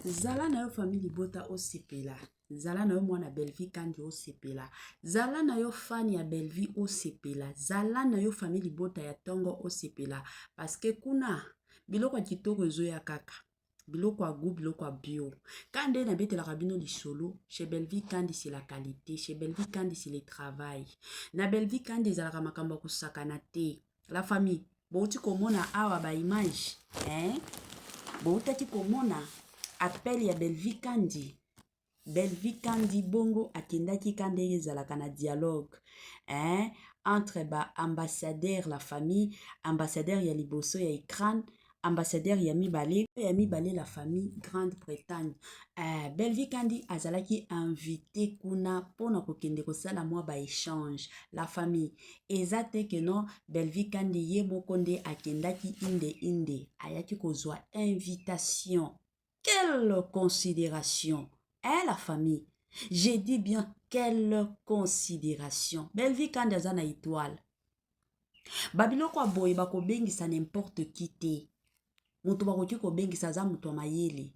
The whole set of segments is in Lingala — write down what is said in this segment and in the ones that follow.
Zala na yo famille libota osepela. Zala na yo mwana Bellevue Kandi osepela. Zala na yo fan ya Bellevue osepela. Zala na yo famille libota ya tongo osepela. Parce que kuna biloko ya kitoko ezoya kaka. Biloko ya goût, biloko ya bio. Ka nde nabetelaka bino lisolo, chez Bellevue Kandi c'est la qualité, chez Bellevue Kandi c'est le travail. Na Bellevue Kandi ezalaka makambo ya kosakana te. La famille, bouti komona awa ba image, hein? Boutaki komona appel ya Bellevue Kandi. Bellevue Kandi bongo akendaki ka ndenge ezalaka na dialogue, hein? Entre ba ambassadeur la famille, ambassadeur ya liboso ya Ukraine, ambassadeur ya mibale la famille Grande-Bretagne. Bellevue Kandi azalaki invité kuna mpona kokende kosala mwa ba échange. La famille, eza te que non Bellevue Kandi ye moko nde akendaki inde inde, ayaki kozwa invitation. Quelle considération, hein la famille? Je dis bien quelle considération. Bellevue Kandi aza na étoile. Babiloko ya boye bakobengisa n'importe qui te. Moto bakoki kobengisa aza moto ya mayele.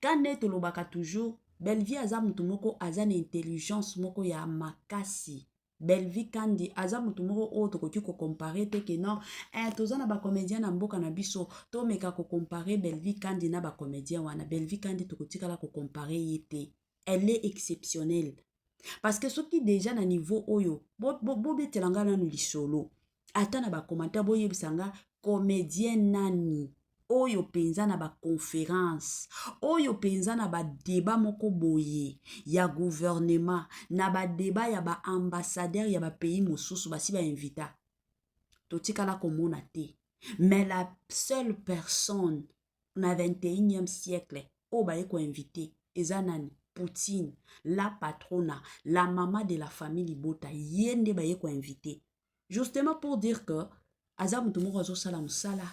Ka nde tolobaka toujours, Bellevue aza moto moko aza na intelligence moko ya makasi. Bellevue Kandi aza moto moko oyo tokoki kocomparer te ke non, toza na bacomédien na mboka na biso, tomeka kocomparer Bellevue Kandi na bacomédien wana. Bellevue Kandi tokotikala kocomparer ye te. Elle est exceptionnelle. Parce que soki déjà na niveau oyo, bobetela nga nanu lisolo. Ata na bacommentaire boyebisa nga comédien nani oyo mpenza na baconférence, oyo mpenza na badébat moko boye ya gouvernement, na badébat ya baambassadeur ya bapays mosusu basi bainvita, totikala komona te. Mais la seule personne na 21e siècle oyo baye koinvite eza nani? Poutine, la patrona, la maman de la famille libota, ye nde baye koinvite. Justement pour dire que aza moto moko azosala mosala,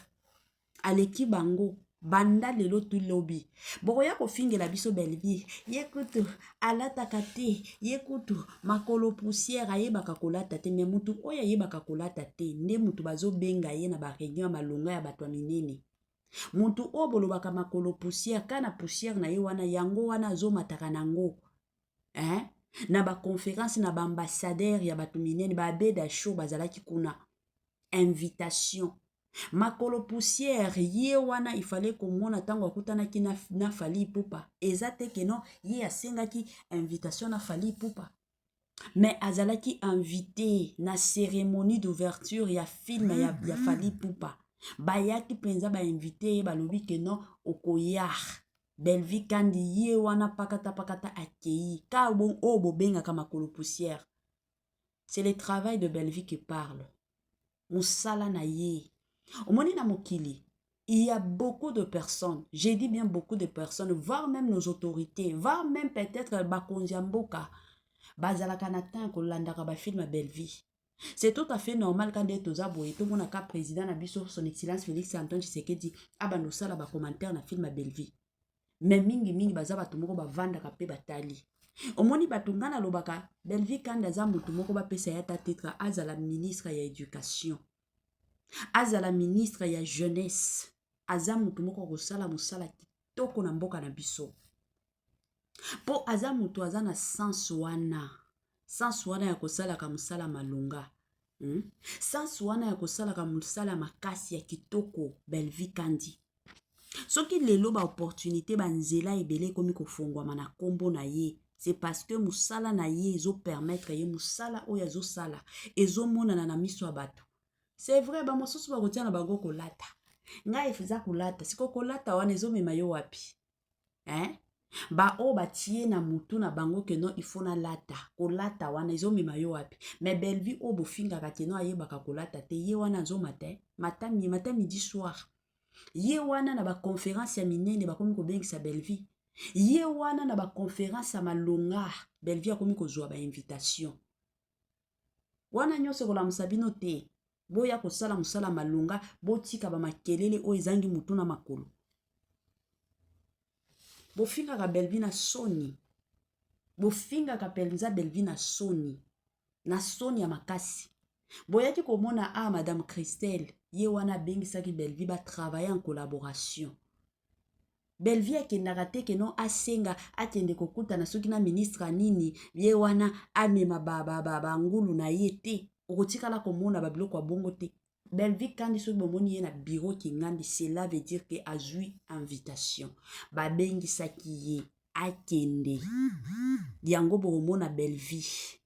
aleki bango banda lelo tu lobi. Bokoya kofingela biso Bellevue, ye kutu alataka te, ye kutu makolo poussière, ayebaka kolata te. Mais mutu oyo ayebaka kolata te nde mutu bazobenga ye na baréunion ya malonga ya bato ya minene. Mutu oyo bolobaka makolo poussière, ka na poussière na ye wana, yango wana azomataka nango, hein? Na baconférence na baambassadeur ya bato minene, baabeda show bazalaki kuna, invitation. Makolo poussière ye wana, ifale komona ntango akutanaki na Fally Ipupa. Eza te ke non, ye asengaki invitation na Fally Ipupa, mais azalaki invité na cérémonie d'ouverture ya film ya Fally Ipupa. Bayaki mpenza bainvite ye, balobi ke non, okoya. Bellevue Kandi ye wana pakata pakata akei ka oyo bobengaka makolo poussière. C'est le travail de Bellevue qui parle, mosala na ye. Omoni na mokili, il y a beaucoup de personnes, j'ai dit bien beaucoup de personnes, voire même nos autorités, voire même peut-être bakonzi ya mboka, bazalaka na temps kolandaka bafilm ya Bellevue. C'est tout à fait normal quand nde toza boye, tomonaka président na biso, Son Excellence Félix Antoine Tshisekedi, abanda osala bacommentaire na film ya Bellevue. Mais mingimingi baza bato moko bavandaka mpe batali. Omoni bato, ngai nalobaka Bellevue Kandi aza motu moko bapesa ye ata titre, azala ministre ya éducation, azala ministre ya jeunesse, aza motu moko akosala mosala kitoko na mboka na biso, mpo aza motu aza na sens wana, sens wana ya kosalaka mosala malonga, Sens wana ya kosalaka mosala makasi ya kitoko. Bellevue Kandi, soki lelo baopportunité, banzela ebele ekomi kofongwama na nkombo na ye, c'est parce que mosala na ye ezopermettre ye. Mosala oyo azosala ezomonana na miso ya bato. C'est vrai, bamosusu bakotia na bango kolata. Ngai eza kolata. Siko kolata wana ezomema yo wapi, hein? Baoyo batie na mutu na bango ke non, il faut nalata, kolata wana ezomema yo wapi? Mais Bellevue oyo bofingaka ke non, ayebaka kolata te, ye wana azomata matin, midi, soir. Ye wana na baconférence ya minene bakomi kobengisa Bellevue. Ye wana na baconférence ya malonga, Bellevue akomi kozwa bainvitation wana nyonso. Ekolamusa bino te. Boya kosala mosala malonga, botika bamakelele oyo ezangi motu na makolo. Bofingaka Bellevue na soni, bofingaka mpenza Bellevue na soni, na soni ya makasi. Boyaki komona a Madame Christelle, ye wana abengisaki Bellevue batravaille en collaboration. Bellevue akendaka te que non asenga akende kokutana soki na ministre ya nini ye wana amema ba, ba, ba, ngulu na ye te. Okotikala komona ba biloko ya bongo te. Bellevue Kandi soki bomoni ye na bureau Kingandi, cela veut dire que azui invitation. Babengisaki ye akende. Yango bokomona Bellevue.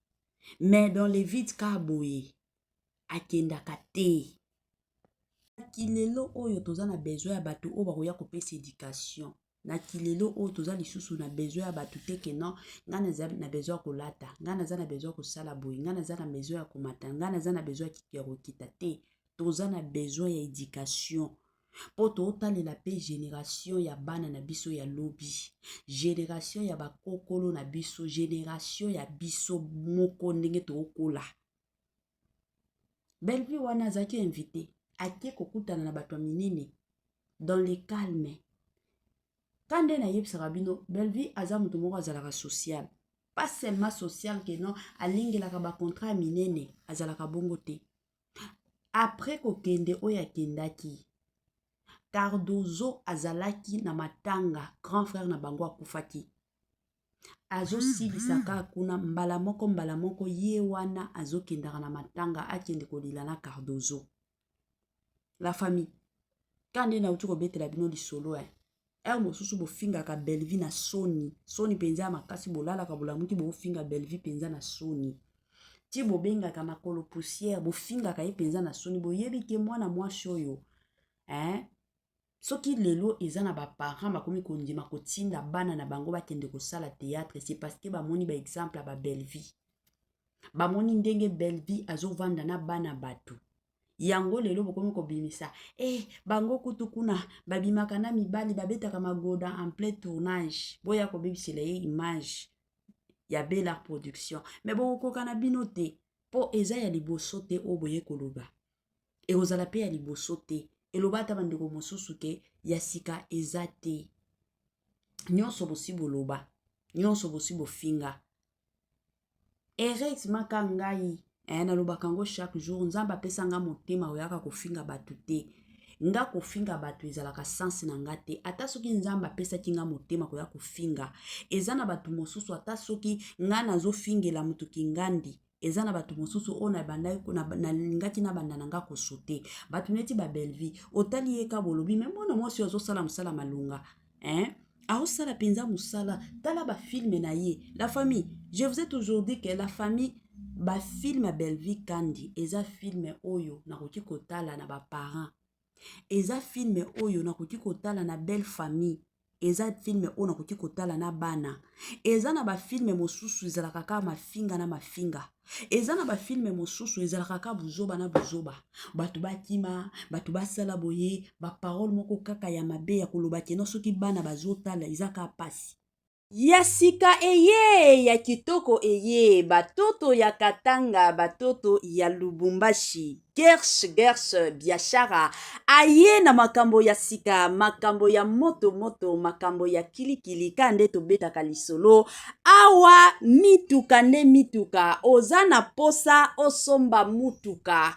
Mais dans le vide ka boye akendaka te. Kilelo oyo toza na besoin ya bato oyo bakoya kopesa education. Na kilelo oyo toza lisusu na besoin ya bato te que non ngai naza na besoin ya kolata, ngai naza na besoin ya kosala boye, ngai naza na besoin ya komata, ngai naza na besoin ya kokita te. Toza na besoin ya education mpo totalela mpe generation ya bana na biso ya lobi, generation ya bakokolo na biso, generation ya biso moko ndenge tokokola. Bellevue wana azalaki invité, ake kokutana na bato ya minene dans le calme. Ka nde nayebisaka bino, Bellevue aza moto moko azalaka social. Pas seulement social que non alingelaka ba contrat ya minene, azalaka bongo te. Après kokende oyo akendaki, Cardozo azalaki na matanga, grand frère na bango akufaki. Azosilisa kaka kuna mbala moko mbala moko ye wana azokendaka na matanga akende kolila na Cardozo. La famille, ka nde nauti kobetela bino lisolo eh. Heure mosusu bofingaka Bellevue na soni, soni mpenza ya makasi, bolalaka bolamuki bofinga Bellevue mpenza na soni. Ti bobengaka makolo poussière, bofingaka ye mpenza na soni, boyebi ke mwana mwasi oyo eh, soki lelo eza na ba parents bakomi kondima kotinda bana na bango bakende kosala théâtre, c'est parce que bamoni ba exemple ya ba Bellevue. Bamoni ndenge Bellevue azovanda na bana bato. Yango lelo bokomi kobimisa eh, bango kutu kuna babimaka na mibali babetaka magoda en plein tournage, boya kobebisela ye image ya Bel'Art Production. Mais bokokoka na bino te po eza ya liboso te oyo boye koloba, ekozala pe ya liboso te. Eloba ata bandeko mosusu ke ya sika eza te. Nyonso bosi boloba, nyonso bosi bofinga. Heureusement ka ngai nalobaka yango chaque jour, Nzambe apesa nga motema oyaka kofinga bato te. Nga kofinga bato ezalaka sens na nga te. Ata soki Nzambe apesaki nga motema koya kofinga, eza na bato mosusu ata soki nga nazofingela moto kingandi, eza na bato mosusu oyo nalingaki nabanda na nga kosote. Bato neti ba Bellevue, otali ye ka bolobi, mais mwana mwasi oyo azosala mosala malonga, hein? Aosala mpenza mosala, tala ba film na ye. La famille, je vous ai toujours dit que la famille, ba film ya Bellevue Kandi eza film oyo nakoki kotala na ba parents, eza film oyo nakoki kotala na belle famille, eza film oyo nakoki kotala na bana. Eza na ba film mosusu ezalaka kaka mafinga na mafinga, eza na ba film mosusu ezalaka kaka buzoba na buzoba, bato bakima, bato basala boye, ba parole moko kaka ya mabe ya koloba keno soki bana bazotala eza kaka pasi. Ya sika eye, ya kitoko eye, batoto ya Katanga, batoto ya Lubumbashi, Gersh Gersh Biashara aye na makambo ya sika, makambo ya moto moto, makambo ya kilikili, ka nde tobetaka lisolo awa. Mituka nde mituka, oza na posa osomba mutuka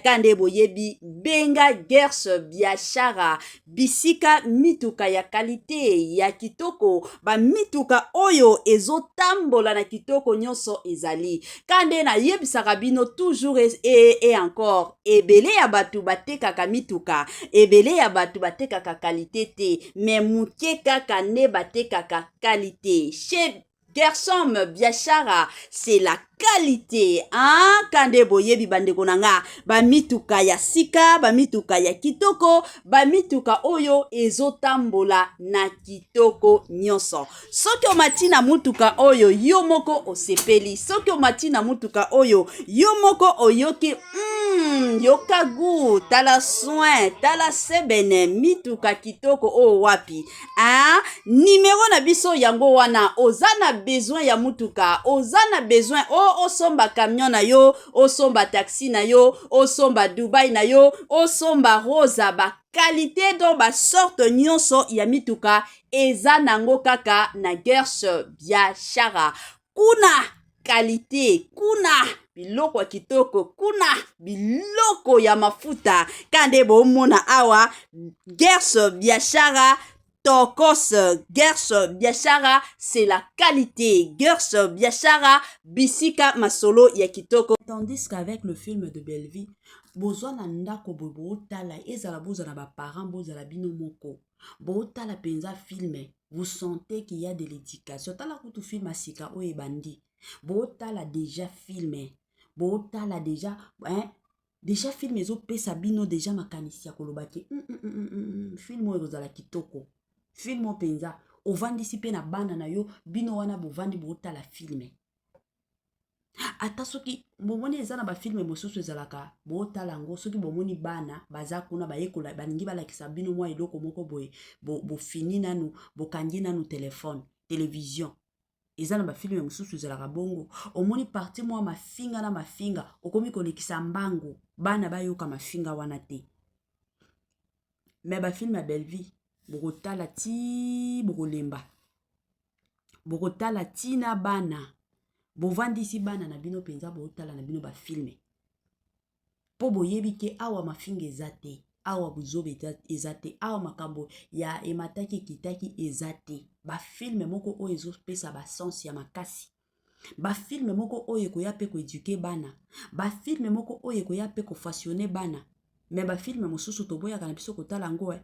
ka nde boyebi, benga Gersh Biashara, bisika mituka ya kalite ya kitoko, ba mituka oyo ezotambola na kitoko nyonso ezali. Ka nde nayebisaka bino toujours et encore, ebele ya bato batekaka mituka, ebele ya bato batekaka kalite te, mais moke kaka nde batekaka kalite. Chez Gersom Biashara, c'est la qualité, hein? Kande boyebi bandeko na nga, ba mituka ya sika, ba mituka ya kitoko, ba mituka oyo ezotambola na kitoko nyonso. Soki omati na mutuka oyo yo moko osepeli, soki omati na mutuka oyo yo moko oyoki yoka goût, tala soin, tala sebene, mituka kitoko oyo wapi, hein? Numero na biso yango wana, oza na besoin ya mutuka, oza na besoin o osomba camion na yo, osomba taxi na yo, osomba Dubai na yo, osomba Rosa, ba qualité donc ba sorte nyonso ya mituka eza nango kaka na Gersh Biashara. Kuna qualité, kuna biloko ya kitoko, kuna biloko ya mafuta. Kande bomona awa Gersh Biashara. Tokos Gers Biashara, c'est la qualité. Gers Biashara, bisika masolo ya kitoko. Tandis qu'avec le film de Bellevue, bozwa na ndako boye bootala, ezala bozala ba parents, bozala bino moko, bootala mpenza film, vous sentez qu'il y a de l'éducation. Tala kutu film ya sika oyo ebandi, bootala déjà film, bootala déjà, hein, déjà film ezopesa bino déjà makanisi ya koloba ke film oyo ekozala kitoko. Film oyo mpenza ovandisi mpe na bana na yo, bino wana bovandi bootala film. Ata soki bomoni eza na bafilm mosusu ezalaka bootala yango, soki bomoni bana baza kuna bayekola, balingi balakisa bino mwa eloko moko boye, bofini nanu, bokangi nanu telefone, télévision. Eza na bafilm mosusu ezalaka bongo, omoni partie mwa mafinga na mafinga, okomi kolekisa mbangu, bana bayoka mafinga wana te. Mais bafilm ya Bellevue, bokotala ti bokolemba, bokotala ntina bana, bovandisi bana na bino mpenza, botala na bino bafilm, mpo boyebi ke awa mafinga eza te, awa buzoba eza te, awa makambo ya emataki ekitaki eza te. Bafilm moko oyo ezopesa basens ya makasi, bafilm moko oyo ekoya mpe koéduquer bana, bafilm moko oyo ekoya mpe kofaçonner bana. Mais bafilm mosusu toboyaka na biso kotala yango.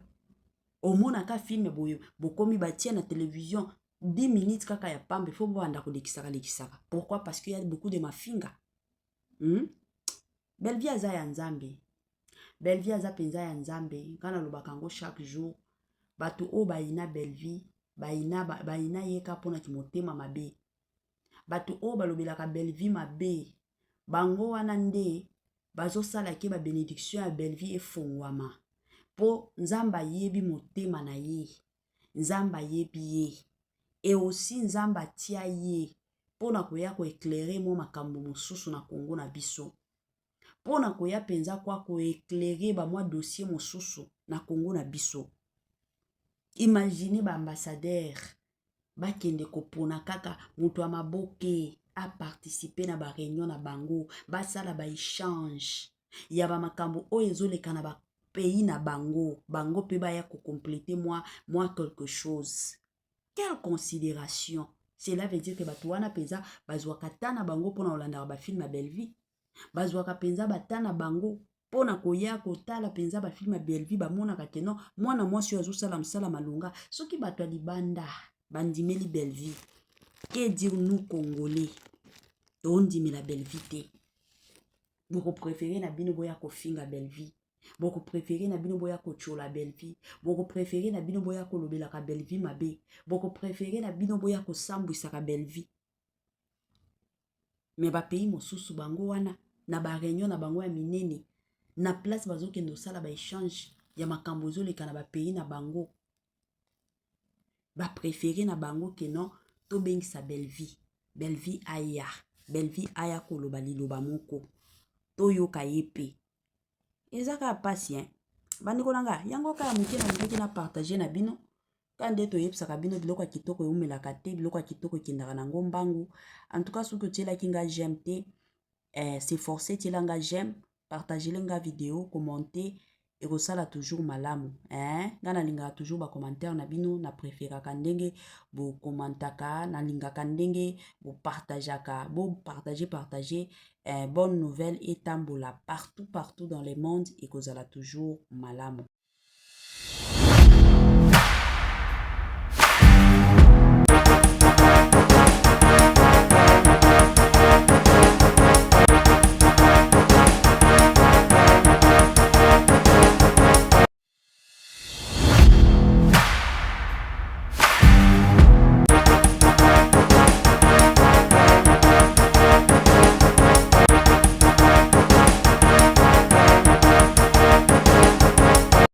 Omonaka film boye, bokomi batia na télévision 10 minutes kaka ya pamba, ifo bobanda kolekisaka lekisaka. Pourquoi? Parce qu'il y a beaucoup de mafinga. Bellevue aza ya Nzambe, Bellevue aza mpenza ya Nzambe. Ngai nalobaka yango chaque jour, bato oyo bayina Bellevue, bayina, bayina ye ka mpona kimotema mabe. Bato oyo balobelaka Bellevue mabe, bango wana nde bazosala ke babénédiction ya Bellevue efongwama, mpo Nzambe ayebi motema na ye, Nzambe ayebi ye e aussi Nzambe atia ye mpona koya koéclairer mwa makambo mosusu na Kongo na biso, mpona koya mpenza kwa koéclairer bamwa dossier mosusu na Kongo na biso. Imagine baambassadeur bakende kopona kaka moto ya maboke aparticiper na baréunion na bango, basala baéchange ya bamakambo oyo ezoleka na bapays na bango, bango mpe baya kocompléter mwa quelque chose. Quelle considération! Cela veut dire ke bato wana mpenza bazwaka ta na bango mpona kolandaka bafilm ya Bellevue, bazwaka mpenza bata na bango mpona koya kotala mpenza bafilm ya Bellevue. Bamonaka ke non, mwana mwasi oyo azosala mosala malonga. Soki bato ya libanda bandimeli Bellevue, que dire nous Congolais tondimela Bellevue te? Bokopréférer na bino boya kofinga Bellevue, bokopréférer na bino boya kotiola Bellevue, bokopréférer na bino boya kolobelaka Bellevue mabe, bokopréférer na bino boya kosambwisaka Bellevue. Mais bapays mosusu, bango wana na baréunion na bango ya minene, na place bazokende kosala baéchange ya makambo ezoleka na bapays na bango, bapréférer na bango ke non, tobengisa Bellevue, Bellevue aya, Bellevue aya koloba liloba moko, toyoka ye mpe. Eza kaka mpasi, hein? Bandeko na nga, yango kaka moke nalingaki na partage na bino. Ka nde toyebisaka bino, biloko ya kitoko eumelaka te, biloko ya kitoko ekendaka nango mbangu. En tout cas, soki otielaki nga j'aime te, c'est forcé, tiela nga j'aime, partagele nga video, commente, ekosala toujours malamu, hein? Nga nalingaka toujours bacommentaire na bino, na préféraka ndenge bokomantaka, nalingaka ndenge bopartageaka. Bopartage, partage, bonne nouvelle etambola partout, partout dans le monde, ekozala toujours malamu.